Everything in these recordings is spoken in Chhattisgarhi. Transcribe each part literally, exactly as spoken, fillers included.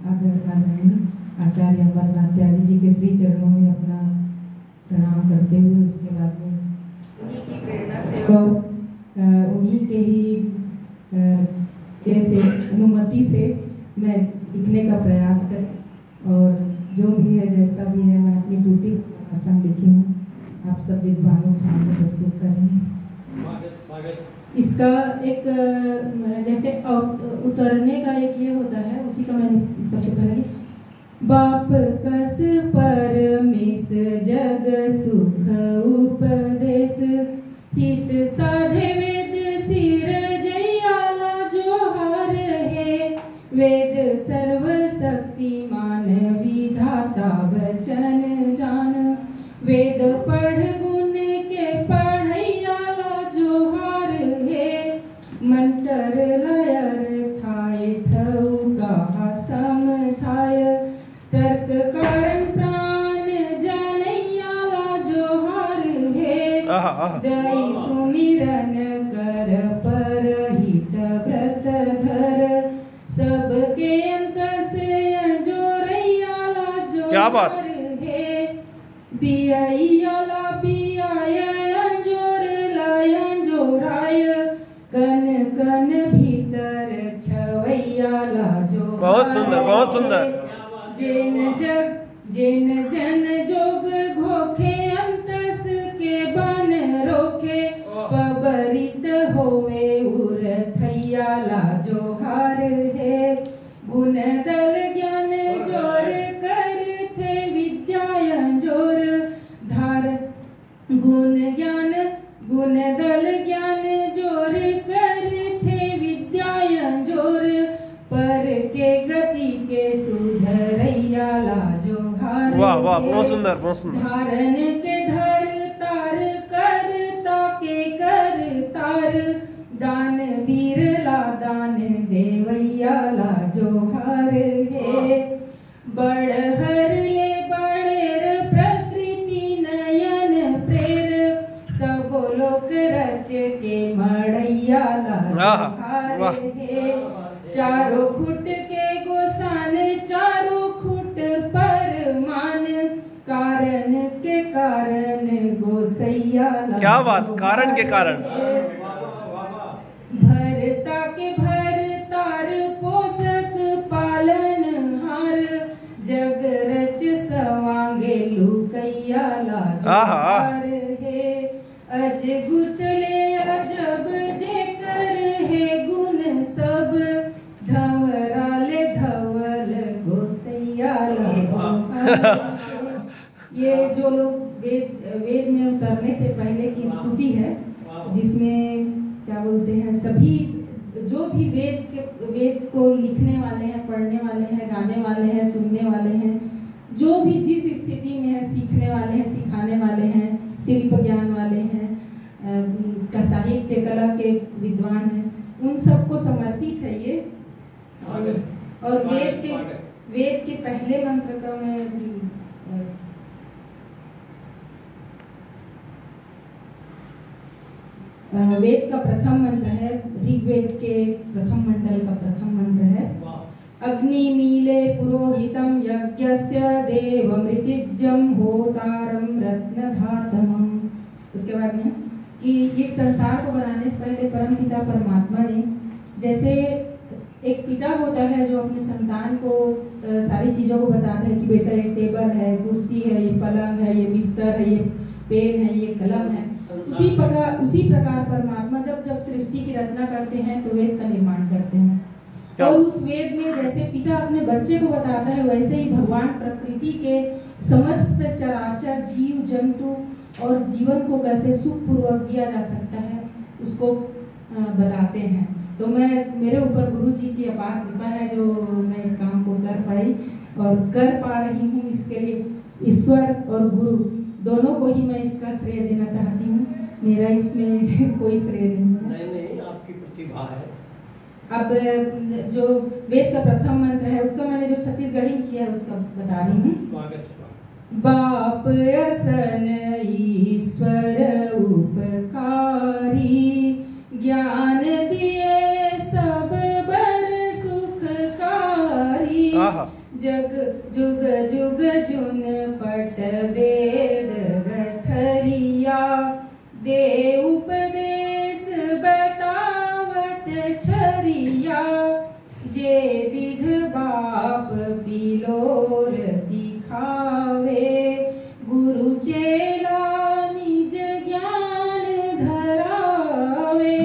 आदरणीय आचार्य अमरनाथ त्यागी जी के श्री चरणों में अपना प्रणाम करते हुए उसके बाद में उन्हीं की प्रेरणा से और उन्हीं के ही जैसे अनुमति से मैं लिखने का प्रयास करी और जो भी है, जैसा भी है, मैं अपनी टूटी भाषा में लिखी हूँ। आप सब विद्वानों के सामने प्रस्तुत कर रही हूँ। इसका एक जैसे उतरने का एक ये होता है, उसी का मैंने सबसे पहले बाप कस परमेश जग सुख उपदेश हित साधे वेद सिर जैयाला जोहार है। वेद सर्व शक्तिमान विधाता वचन जान वेद पढ़ गुण के पढ़ैयाला जोहार है। मंत्र लयर थाए ठऊ कहा समझाय तर्क कारण प्राण जानैयाला जोहार है। दई सुमिरन कर पर हित व्रत धर सबके अंत से अंजोरैयाला जोहार क्या बात है। बियाला बियाय अंजोर लाय अंजोराय कन कन भीतर छवैयाला जो बहुत सुंदर, बहुत सुंदर। जेन जग जेन जन जोग घोखे अंतस के बन रोखे पबरित होवे उर थैयाला जोहार है। गुण दल ज्ञान जोर कर थे विद्याय जोर धार गुण ज्ञान गुण दल ज्ञान जोर कर थे विद्याय जोर पर के गति के सुधरैयाला जोहार वाह वाह, बहुत सुंदर, बहुत सुंदर। धारण के धर तार कर ताके कर तार दान बीरला दान देवैयाला जोहार है। बड़हर ले बड़ेर प्रकृति नयन प्रेर सबो लोक रच के मड़ैयाला जोहार हे। चारों खुट के गोसान चारों खुट पर मान कारण के कारण गोसैयाला क्या बात, कारण के कारण। भरता के भरतार पोषक पालन हार जग रच सवांगे लुकैया लाजवार हे। अज गुतले अजब जेकर हे गुण सब धवराले धवल गोसैया लाजवार। ये जो लोग वेद वेद में उतरने से पहले की स्तुति है, जिसमें क्या बोलते हैं, सभी जो भी वेद के वेद को लिखने वाले हैं, पढ़ने वाले हैं, गाने वाले हैं, सुनने वाले हैं, जो भी जिस स्थिति में है, सीखने वाले हैं, सिखाने वाले हैं, शिल्प ज्ञान वाले हैं, का साहित्य कला के विद्वान हैं, उन सबको समर्पित है ये। और, और वेद के वेद के पहले मंत्र का मैं वेद का प्रथम मंत्र है, ऋग्वेद के प्रथम मंडल का प्रथम मंत्र है। अग्नि मीले पुरोहितम यज्ञस्य देवमृतिज्यम होतारम रत्नधातमम। उसके बाद में कि इस संसार को बनाने से पहले परमपिता परमात्मा ने जैसे एक पिता होता है जो अपने संतान को सारी चीजों को बताता है कि बेटा, ये टेबल है, कुर्सी है, ये पलंग है, ये बिस्तर है, ये पेन है, ये कलम है, उसी प्रकार उसी प्रकार परमात्मा जब जब सृष्टि की रचना करते हैं तो वेद का निर्माण करते हैं। और उस वेद में जैसे पिता अपने बच्चे को बताता है, वैसे ही भगवान प्रकृति के समस्त चराचर जीव जंतु और जीवन को कैसे सुखपूर्वक जिया जा सकता है, उसको बताते हैं। तो मैं मेरे ऊपर गुरु जी की अपार कृपा है जो मैं इस काम को कर पाई और कर पा रही हूँ। इसके लिए ईश्वर और गुरु दोनों को ही मैं इसका श्रेय देना चाहती हूँ। मेरा इसमें कोई श्रेय नहीं है। नहीं नहीं, आपकी प्रतिभा है। अब जो वेद का प्रथम मंत्र है, उसका मैंने जो छत्तीसगढ़ी में किया है, उसका बता रही हूँ। बाप असन ईश्वर उपकारी ज्ञान दिए सब बर सुखकारी। आहा। जग जुग जुग जुन पट वेद गठरिया, दे उपदेश बतावत छरिया। जे विध बाप पिलोर सिखावे, गुरु चेला निज ज्ञान धरावे।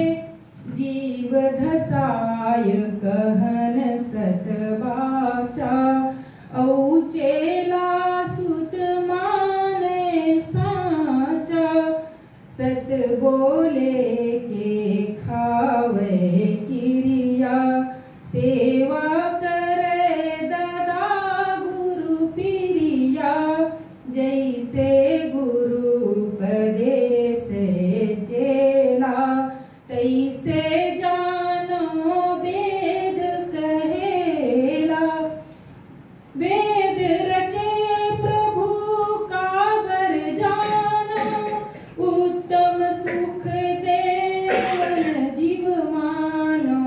जीव घसाय कहन सत बाचा, अउ चेला सुत माने साचा। सत बोले के खावे किरिया, सेवा करे ददा गुरु पिरिया। जैसे गुरु उपदेश चेला, तैसे जानो वेद कहेला। वेद रचे प्रभु काबर जानो, उत्तम सुख देवन जीव मानो।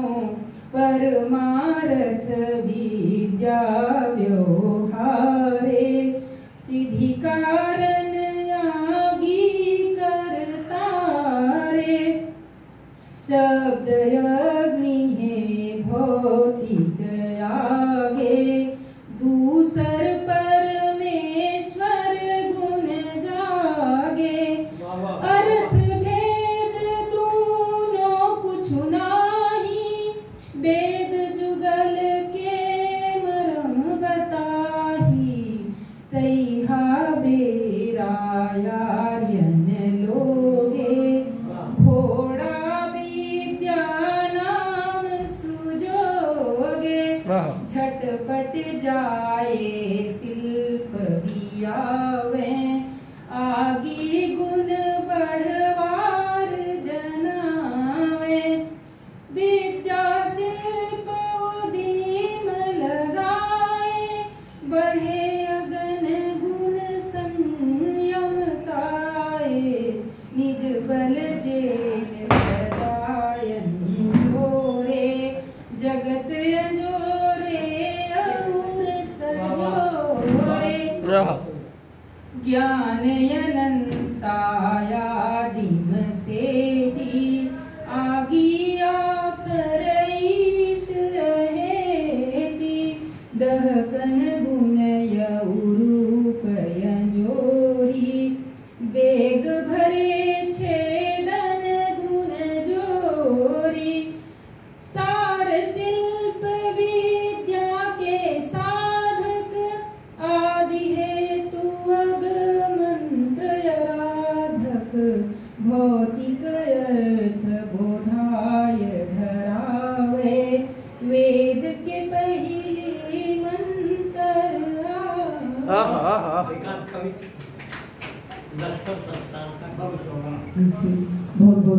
परमारथ विद्या व्यवहारे, सिद्धि कारण आगी करतारे। शब्द अग्नि हे भौतिक आगे, दूसर परमेश्वर गुण जागे। वाह, वाह। अर्थ भेद दूनो कुछु नाही, वेद जुगल के मरम बताही। तैहा बेरा आर्यन लोगे, घोड़ा विद्या नाम सुजोगे। वाह। झटपट जाए शिल्प बियावे, आगी गुण बढ़वार जनावे। विद्या शिल्प उदीम लगाए, बढ़े अगन गुण संयम ताए। निज बल जेन सदायन जोरे, जगत अजोरे अउर सजोरे। आहा। ज्ञान अनंता आदिम सेती, आगी आखर ईश अहेती। डहकन गुण अउ रूप अजोरी, बेग भरे छेदन गुण जोरी। सार शिल्प विद्या के साधक, आदि हेतु अग मंत्र आराधक। भौतिक अर्थ बोधाय धरावे, वेद के पहिली मंत्र आवे। आहा, आहा, आहा। एकांत कवि लश्कर संस्थान का भविष्य जी, बहुत बहुत